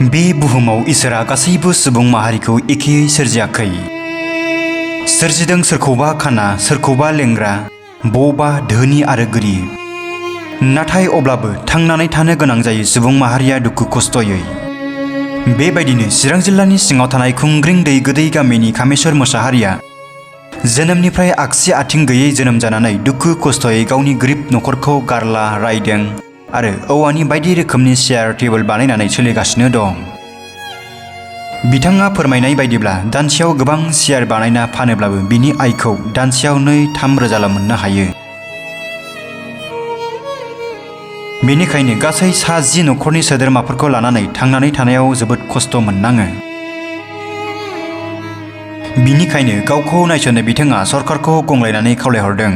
बे बुहुमाव इसोरा गासैबो सुबुं माहारिखौ एखेयै सोरजियाखै। सोरजिदों सोरखौबा खाना, सोरखौबा लेंग्रा, बबा धोनि आरो गोरिब। नाथाय अब्लाबो थांनानै थानो गोनां जायो सुबुं माहारिया दुखु खस्थयै। बेबायदिनो चिरां जिल्लानि सिङाव थानाय खुंग्रिं दै गोदै गामिनि कामेश्वर मोसाहारिया जोनोमनिफ्राय आगसि आथिं गैयै जोनोम जानानै दुखु खस्थयै गावनि गोरिब नखरखौ गारला, रायदों आरो औवानि बायदि रोखोमनि चेयार टेबोल बानायनानै सोलिगासिनो दं। बिथाङा फोरमायनाय बायदिब्ला दानसेयाव गोबां चेयार बानायना फानोब्लाबो बिनि आयखौ दानसेयाव 2-3 रोजाल' मोननो हायो। बेनिखायनो गासै सा 10 नखरनि सोद्रोमाफोरखौ लानानै थांनानै थानायाव जोबोद खस्थ' मोननाङो। बिनिखायनो गावखौ नायसननो बिथाङा सरकारखौ गंग्लायनानै खावलायहरदों।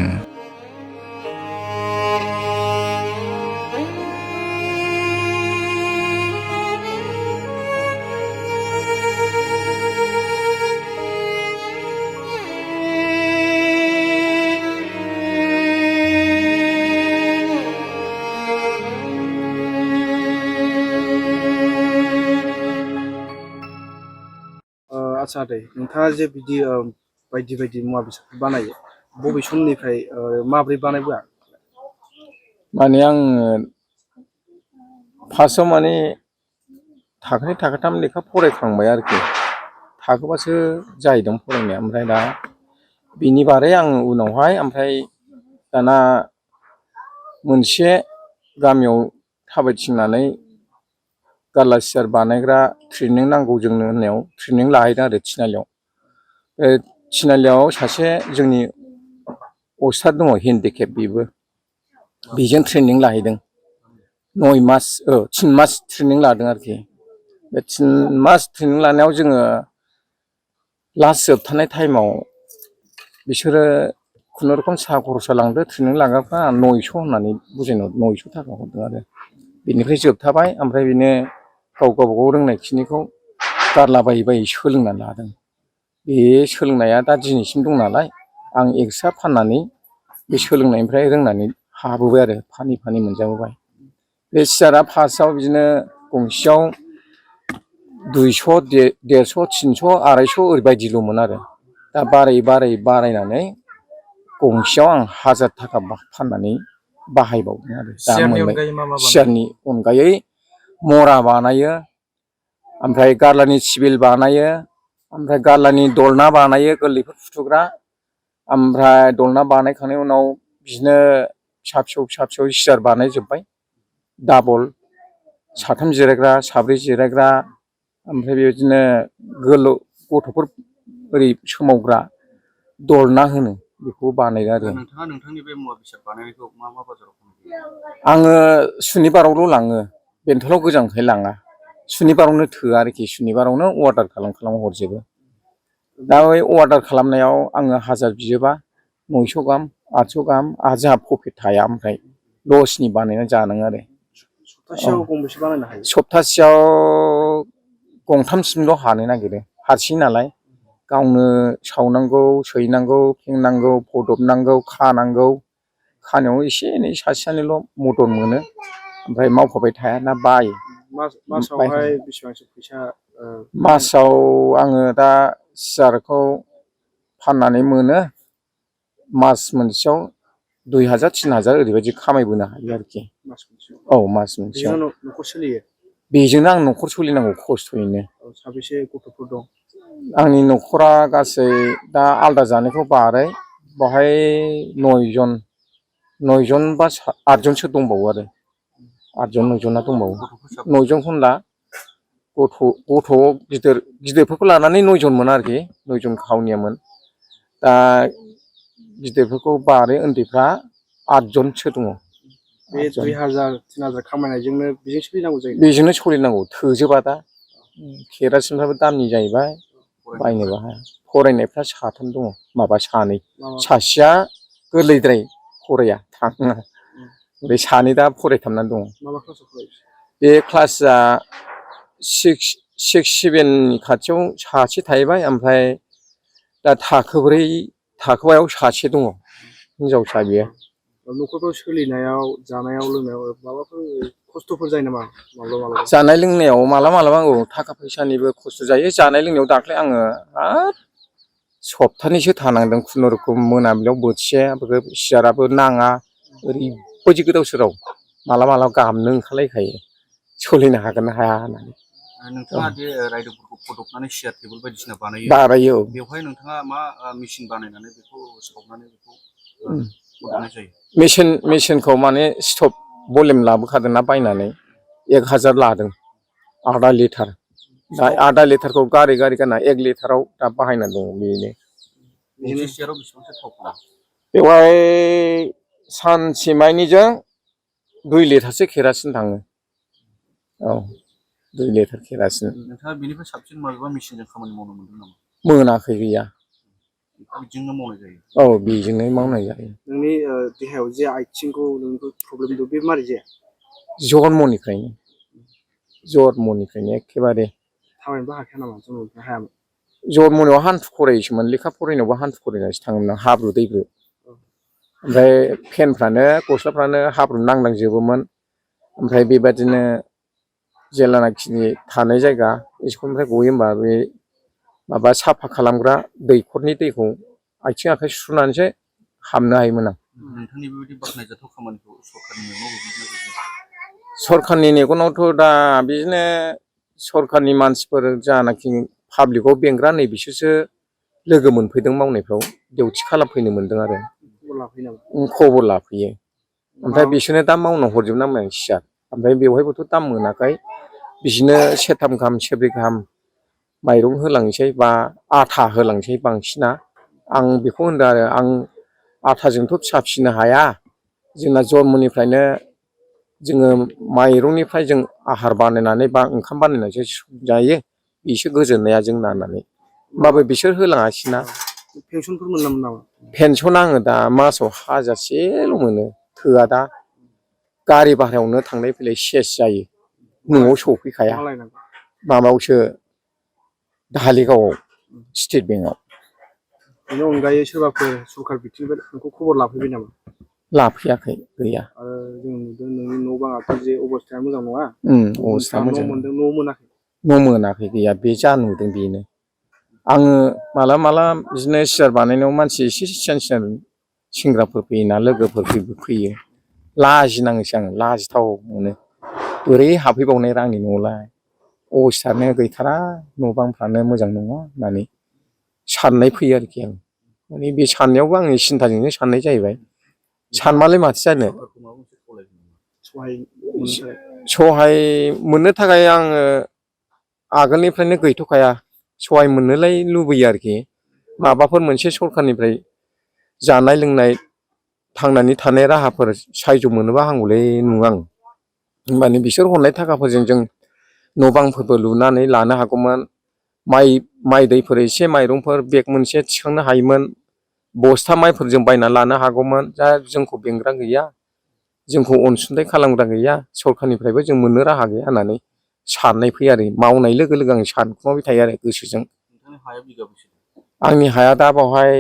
आच्छा आदै, नोंथाङा जे बिदि बायदि बायदि मुवा बेसादफोर बानायो, बबे समनिफ्राय माब्रै बानायबोआ? माने आं फार्स्टआव माने थाखोनै थाखोथाम लेखा फरायखांबाय आरोखि। थाखोबासो जाहैदों फरायनाया। ओमफ्राय दा बिनि बारै आं उनावहाय ओमफ्राय दाना मोनसे गामियाव थाबायथिंनानै गारला सियार बानायग्रा ट्रेनिं नांगौ जोंनो होननायाव ट्रेनिं लाहैदों आरो थिनालियाव। थिनालियाव सासे जोंनि अस्ताद दङ, हेन्डिकेप बेबो। बेजों ट्रेनिं लाहैदों। 3 मास ट्रेनिं लादों आरोखि। बे 3 मास ट्रेनिं लानायाव जोङो लास्ट जोबथारनाय टाइमाव बिसोरो खुनुरुखुम साहा खरसा लांदो ट्रेनिं लाग्राफ्रा 900 होननानै बुजायनो 900 थाखा हरदों आरो। बेनिफ्राय जोबथाबाय। ओमफ्राय बिनो गाव गावबागाव रोंनायखिनिखौ गारलाबायै बायै सोलोंना लादों। बे सोलोंनाया दा दिनैसिम दं नालाय, आं एक्सट्रा फाननानै बे सोलोंनायनिफ्राय रोंनानै हाबोबाय आरो फानै फानै मोनजाबोबाय। बे सियारा फार्स्टआव बिदिनो गंसेयाव 200, 150, 300, 250 ओरैबायदिल'मोन आरो। दा बारायै बारायै बारायनानै गंसेयाव आं 1000 थाखा फाननानै बाहायबावदों आरो। दा मोनबाय। सियारनि अनगायै मरा बानायो, ओमफ्राय गारलानि सिबिल बानायो, ओमफ्राय गारलानि दलना बानायो गोरलैफोर फुथुग्रा। ओमफ्राय दलना बानायखांनायनि उनाव बिदिनो फिसा फिसौ सियार बानायजोब्बाय। डाबल 3 जिरायग्रा, 4 जिरायग्रा, ओमफ्राय बेबायदिनो गोलाव गथ'फोर ओरै सोमावग्रा दलना होनो, बेखौ बानायदों आरो। नोंथाङा नोंथांनि बे मुवा बेसाद बानायनायखौ मा मा बाजाराव फानहैयो? आङो सुनिबारावल' लाङो, बेंथलाव गोजानखाय लाङा। सुनिबारावनो थोआ आरोखि, सुनिबारावनो अर्डार खालाम हरजोबो। दा बै अर्डार खालामनायाव आङो 1000 बियोबा 900 गाहाम, 800 गाहाम, आरो जोंहा प्रफिट थाया। ओमफ्राय लसनि बानायना जानाङो आरो। सप्तासेयाव गंबेसे बानायनो हायो? सप्तासेयाव 3सिमल' हानो नागिरो, हारसिं नालाय। गावनो सावनांगौ, सैनांगौ, फेंनांगौ, फदबनांगौ, खानांगौ। खानायाव एसे एनै सासे सानैल' मदद मोनो। ओमफ्राय मावफाबाय थायाना, बायो। मासावहाय बेसेबांसो फैसा? मासाव आङो दा सियारखौ फाननानै मोनो मास मोनसेयाव 2000, 3000 ओरैबायदि खामायबोनो हायो आरोखि। औ, मास मोनसेयाव। न'खर सोलियो? बेजोंनो आं न'खर सोलिनांगौ खस्थ'यैनो। साबेसे गथ'फोर दं? आंनि न'खरा गासै दा आलादा जानायखौ बारै बावहाय 9 जन बा 8 जनसो दंबावो आरो। 8 जन 9 जना दंबावो। 9 जनखौनो ला। गथ' गिदिरफोरखौ लानानै 9 जनमोन आरोखि। 9 जन खावनियामोन। दा गिदिरफोरखौ बारै उन्दैफ्रा 8 जनसो दङ। बे 2000, 3000 खामायनायजोंनो बेजों सोलिनांगौ जायो? बेजोंनो सोलिनांगौ, थोजोबा दा। केरासिनफ्राबो दामनि जाहैबाय, बायनोबो हाया। फरायनायफ्रा 3 दङ, माबा 2। सासेया गोरलैद्राय फराया, थाङा। बे 2 दा फरायथाबनानै दङ। मा मा क्लासाव फरायो? बे क्लासआ 6, 7 नि खाथियाव सासे थाहैबाय। ओमफ्राय दा थाखो 4, थाखोबायाव सासे दङ, हिनजावसा बियो। न'खरफ्राव सोलिनायाव जानायाव लोंनायाव माबाफोर खस्थ'फोर जायो नामा माब्लाबा जानाय लोंनायाव मालाबा औ थाखा फैसानिबो खस्थ' जायो। जानाय लोंनायाव दाख्लै आङो हाब सप्तानैसो थानांदों खुनुरुखुम मोनाबिलियाव बोथिसे सियाराबो नाङा ओरैबायदि गोदाव सोराव मालाबा गाहामनो ओंखारलायखायो सोलिनो हागोन ना हाया होननानै। नोंथाङा दे रायदोंफोरखौ फदबनानै सियार टेबोल बायदिसिना बानायो बानायो औ। बेवहाय नोंथाङा मा मेचिन बानायनानै बेखौ सावनानै बेखौ फदबनाय जायो? मेचिनखौ माने स्टप भलिउम लाबोखादोंना बायनानै 1000 लादों आधा लिटार। दा आधा लिटारखौ गारै गारना 1 लिटाराव दा बाहायना दङ बेनो। मोनसे सियाराव बेसेबांसो थाव फोना? बेवहाय सानसेमानिजों 2 लिटारसो केरासिन थाङो। औ 2 लिटार केरासिन। नोंथाङा बेनिफ्राय साबसिन माबेबा मेचिनजों खामानि मावनो मोनदों नामा? मोनाखै गैया। बिदिजोंनो मावनाय जायो? औ बेजोंनो मावनाय जायो। नोंनि देहायाव जे आथिंखौ नोंखौ प्रब्लेम दं बे मारै जाया? जन्मनिफ्रायनो एखेबारे थाबायनोबो हाखाया नामा जन्मनिफ्राय हायामोन? जन्मनायाव हान्थु खरायसोमोन लेखा फरायनायावबो हान्थु खरायनासो थाङोमोन आं हाब्रु दैब्रु। ओमफ्राय फेनफ्रानो गस्लाफ्रानो हाब्रु नांलांजोबोमोन। ओमफ्राय बेबादिनो जेलानाखि थानाय जायगा स्कुलनिफ्राय गयो होमबा बे माबा साफा खालामग्रा दैखरनि दैखौ आथिं आखाइ सुनानैसो हाबनो हायोमोन आं। नोंथांनि बेबायदि बाख्नायजाथाव खामानिखौ सरखारनि मेगनाव गोग्लैदोंना गोग्लैयाखै? सरखारनि मेगनावथ' दा बिदिनो सरखारनि मानसिफोर जानाखि पाब्लिकआव बेंग्रा नै बिसोरसो लोगो मोनफैदों मावनायफ्राव डिउटि खालामफैनो मोनदों आरो। खबर लाफैयो नामा? खबर लाफैयो। ओमफ्राय बिसोरनो दा मावनो हरजोबनांबाय आं सियार। ओमफ्राय बेवहायबोथ' दाम मोनाखै बिदिनो सेरथाम गाहाम सेरब्रै गाहाम माइरं होलांसै बा आथा होलांसै बांसिना। आं बेखौ होनदों आरो आं आथाजोंथ' फिसा फिसिनो हाया। जोंना जन्मनिफ्रायनो जोङो माइरंनिफ्राय जों आहार बानायनानै बा ओंखाम बानायनानैसो जायो। बेसो गोजोननाया जोंना होननानै होमबाबो बिसोर होलाङाखिसैना। पेनसनफोर मोनामोन नामा? पेनसन आङो दा मासाव 1000सेल' मोनो थोआ दा। गारि भारायावनो थांलाय फैलाय सेस जायो। न'आव सफैखाया। बहा लायनांगौ? माबायावसो धालिगावआव स्टेट बेंकआव। बेनि अनगायै सोरबाफोर सरखार बिथिंनिफ्राय नोंखौ खबर लाफैबाय नामा? लाफैयाखै गैया। आरो जों नुदों नोंनि न' बाङाथ' जे अबस्थाया मोजां नङा। अबस्था गुबुनफ्रा मोजां न' मोनदों न' मोनाखै? न' मोनाखै गैया बे जा नुदों बेनो। आङो मालाबा बिदिनो सियार बानायनायाव मानसि एसे सियान सेंग्राफोर फैयोना लोगोफोर फैयो। लाजिनाङोसो आं लाजिथाव मोनो। बोरै हाबफैबावनाय रा आंनि न'आवलाय। अबस्थायानो गैथारा न' बांफ्रानो मोजां नङा होननानै साननाय फैयो आरोखि आं। माने बे साननायावबो आंनि सिन्थाजोंनो साननाय जाहैबाय। सानबालाय माथो जानो। सहाय मोननो थाखाय आङो आगोलनिफ्रायनो गैथ'खाया। सहाय मोननोलाय लुबैयो आरोखि। माबाफोर मोनसे सरखारनिफ्राय जानाय लोंनाय थांनानै थानाय राहाफोर सायज' मोनोबा हामगौलै नङो आं। होमबानो बिसोर हरनाय थाखाफोरजों जों न' बांफोरबो लुनानै लानो हागौमोन। माइ दैफोर एसे माइरंफोर बेग मोनसे थिखांनो हायोमोन। बस्था माइफोरजों बायना लानो हागौमोन। दा जोंखौ बेंग्रा गैया। जोंखौ अनसुंथाइ खालामग्रा गैया। सरखारनिफ्रायबो जों मोननो राहा गैया होननानै साननाय फैयो आरो मावनाय लोगो लोगो आं सानखुमाबाय थायो आरो गोसोजों। नोंथांनि हाया बिगाबेसे? आंनि हाया दा बावहाय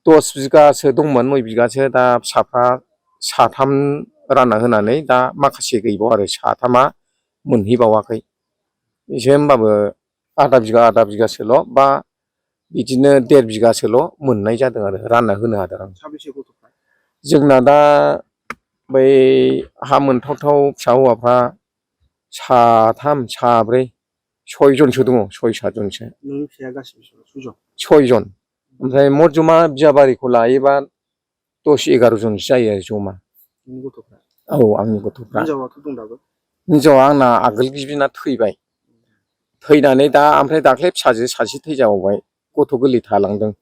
10 बिगासो दंमोन 9 बिगासो दा फिसाफ्रा 3 रानना होनानै दा माखासे गैबावो आरो 3 मोनहैबावाखै। एसे होमबाबो आधा बिगासोल' बा बिदिनो 1.5 बिगासोल' मोननाय जादों आरो रानना होनो हादों आं। साबेसे गथ'फ्रा? जोंना दा बै हा मोनथावथाव फिसा हौवाफ्रा 3, 4, 6 जनसो दङ 6-7 जनसो। नोंनि फिसाया गासिबो 6 जन। ओमफ्राय मर जमा बिया बारिखौ लायोबा 10-11 जनसो जायो आरो जमा। नोंनि गथ'फ्रा? औ आंनि गथ'फ्रा। हिनजावाथ' दं दाबो? हिनजावा आंना आगोल गिबिना थैबाय। थैनानै दा ओमफ्राय दाख्लै फिसाजो सासे थैजाबावबाय। गथ' गोरलै थालांदों।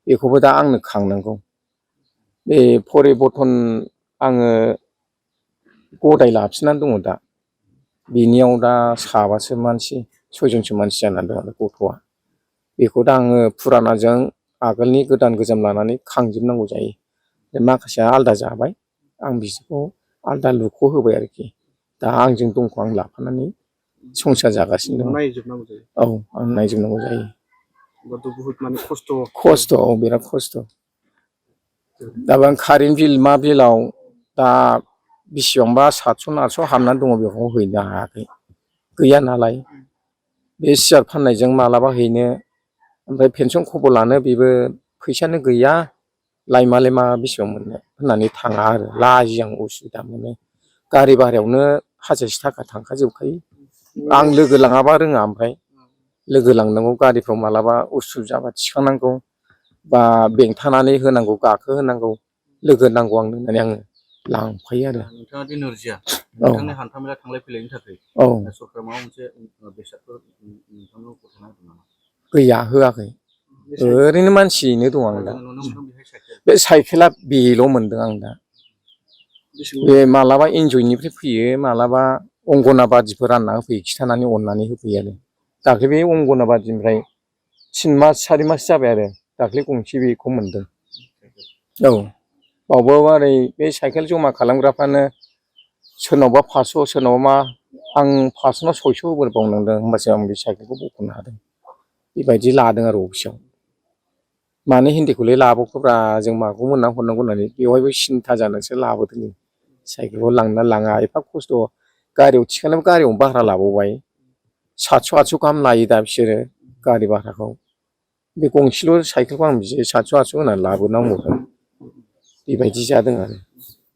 बेखौबो दा आंनो खांनांगौ। बे परिबर्तन आङो गदाय लाफिननानै दङ दा। बिनियाव दा 6 जनसो मानसि जानानै दं आरो गथ'आ। बेखौ दा आङो फुरानाजों आगोलनि गोदान गोजाम लानानै खांजोबनांगौ जायो। माखासेया आलादा जाबाय। आं बिसोरखौ आलादा लुख' होबाय आरोखि। दा आंजों दंखौ आं लाफानानै संसार जागासिनो दङ। नायजोबनांगौ जायो। औ आं नायजोबनांगौ जायो। होमबाथ' बुहुत माने खस्थ' जायो। खस्थ' औ बिराद खस्थ'। दाबा कारेन्ट बिल मा बिलाव दा बेसेबांबा 700 800 हाबनानै दङ बेखौ हैनो हायाखै गैया नालाय बे सियार फाननायजों मालाबा हैनो ओमफ्राय पेन्सन खबर लानो बेबो फैसानो गैया लायमाले मा बेसेबां मोननो होननानै थाङा आरो लाजियो आं उसुबिदा मोनो गारि भारायावनो 1000 थाखा थांखाजोबखायो आं लोगो लाङाबा रोङा ओमफ्राय लोगो लांनांगौ गारिफ्राव मालाबा उसुबिदा जाबा थिखांनांगौ बा बेंथानानै होनांगौ गाखो होनांगौ लोगो नांगौ आंनो होननानै आङो लांफायो आरो नोंथाङा दि नोरजिया नोंथांनि हान्थामेला थांलाय फैलायनि थाखाय औ सरकारा माबा मोनसे बेसादफोर नोंथांनो गथायना होदों नामा? गैया होआखै ओरैनो मानसियैनो दं आं दा जोङो नुनो मोनदों बेहाय साइकेल बे साइकेला बेल' मोनदों आं दा बे मालाबा एनजयनिफ्राय फैयो मालाबा अंगनाबादिफोर रानना होफैयो खिथानानै अननानै होफैयो आरो दाख्लै बे अंगनाबादिनिफ्राय 3 मास 4 मास जाबाय आरो दाख्लै गंसे बेखौ मोनदों औ बावबो ओरै बे साइकेल जमा खालामग्राफ्रानो सोरनावबा 500 सोरनावबा मा आं 500 ना 600 होबोबावनांदों होमबासो आं बे साइकेलखौ बख'नो हादों बेबायदि लादों आरो अफिसाव मानो हिन्दीखौलाय लाबोखोब्रा जों माखौ मोनना हरनांगौ होननानै बेवहायबो सिन्था जानानैसो लाबोदों साइकेलखौ लांना लाङा एफा खस्थ' गारियाव थिखांनायाव गारियावनो भारा लाबावबाय 700 800 गाहाम लायो दा बिसोरो गारि भाराखौ बे गंसेल' साइकेलखौ आं बिदि 700 800 होनानै लाबोनांगौ बेबायदि जादों आरो